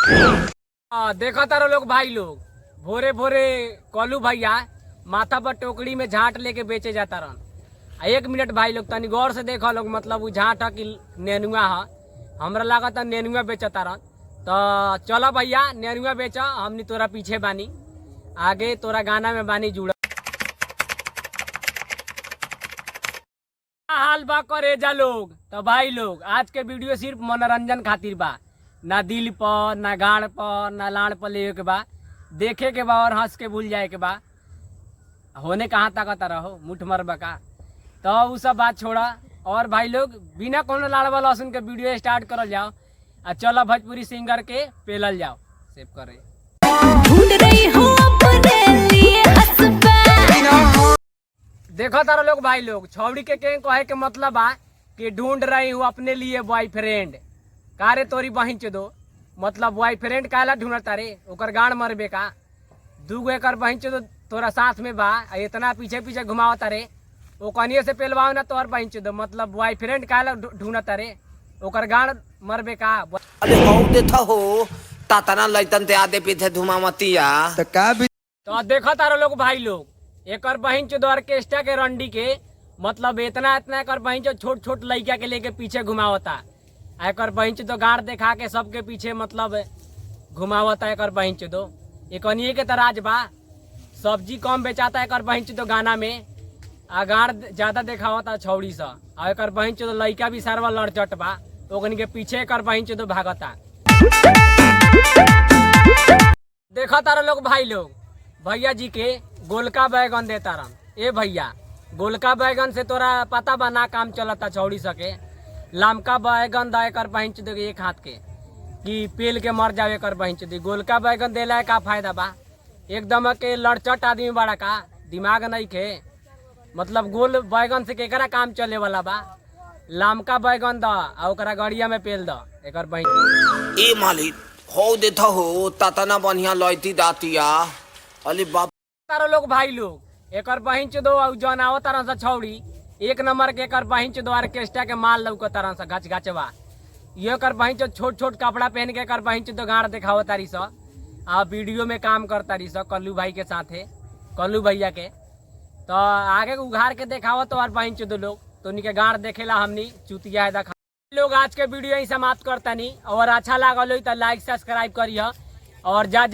देखा तारो लोग भाई लोग, भोरे भोरे कलू भैया माथा पर टोकरी में झांट लेके बेचे जाता रहन। आ एक मिनट भाई लोग, तनी गौर से देखो लोग, मतलब उ झांट ह कि नेनुआ ह? हमरा लागत नेनुआ बेचता रहन। तो चलो भैया, नेनुआ बेच, हमनी तोरा पीछे बानी, आगे तोरा गाना में बानी जुड़ा। हाल बा करेजा लोग? तो भाई लोग, आज के वीडियो सिर्फ मनोरंजन खातिर बा, ना दिल पर, ना गाड़ पर, ना लाड़ पर लेवे के बा। देखे के बा और हंस के भूल जाए के बा। होने कहाँ ताकत रहो, मुठ मरबा का? तो उ सब बात छोड़ा और भाई लोग, बिना कोनो लाड़ लहसुन के वीडियो स्टार्ट करल जाओ आ चलो भोजपुरी सिंगर के पेलल जाओ। सेव करे। ढूंढ रही हूँ अपने लिए हस्बैंड। देखो तारा लोग भाई लोग, छौड़ी के कहे के मतलब बा कि ढूंढ रही हूँ अपने लिए बॉयफ्रेंड। का रे तोरी बहिन चोदो, मतलब बॉयफ्रेंड काला ढूंढता रे? ओकर गाड़ मरबे का? दूगो एकर बहिन चोदो तोरा साथ में बा आ इतना पीछे पीछे घुमावता रे। ओ कनिए से पेलवाओ ना तोहर बहिन चोदो। मतलब बॉयफ्रेंड काला ढूंढता रे? ओकर गाड़ मरबे का? अरे हौ देता हो, तातना लैतन ते आधे पीछे धुमामतिया। त का? तो देखो तारो लोग भाई लोग, एकर बहिन चोद ऑर्केस्ट्रा के रंडी के, मतलब इतना इतना एकर बहिन चोद छोट छोट लड़का के लेके पीछे घुमावता आ एकर बहिन चोद गाड़ देखा के सबके पीछे मतलब घुमावता। एकर बहिन चोदो एकनिए के तराज बा। सब्जी कम बेचाता एकर बहिन चोद गाना में आ गाड़ ज्यादा देखावता छौड़ी सा। आ एकर बहिन चोद लड़का भी सारवा लड़चट बा, ओकनी के पीछे एकर बहिन चोद भागता। देखा तारा लोग भाई लोग, भैया जी के गोलका बैगन देता रन। ए भैया, गोलका बैगन से तोरा पता बा ना काम चलता छौड़ी सके? लमका बैगन द एकर बहिन चोद के एक हाथ के कि पेल के मर जावे एकर बहिन चोद। गोलका बैगन देला का फायदा बा? एकदम के लड़चट आदमी बड़ा का, दिमाग नहीं खे? मतलब गोल बैगन से केकरा काम चले वाला बा? लमका बैगन the आ ओकरा गड़िया में पेल द एकर बहिन। ए मालिक, हौ देता हो, तातना बढ़िया लैती दातिया। अरे बाप। तारो लोग भाई लोग, एकर बहिन चोदो और जौन आवत तारन सा छौड़ी, एक नंबर के एकर बहिन चोदो ऑर्केस्ट्रा के माल लौकत तारन सा गच गचवा। ये एकर बहिन चोद छोट छोट कपड़ा पहन के एकर बहिन चोदो गाड़ देखावत तारी सा आ वीडियो में काम करता रही सा कल्लू भाई के साथे, कल्लू भैया के। तो आगे उघार के देखावत तो और बहिन चोदो लोग तो उनके गाड़ देखेला हमनी चुतिया है देखा लोग। आज के वीडियो यही समाप्त करतनी और अच्छा लागल हो तो लाइक सब्सक्राइब करिह और जा।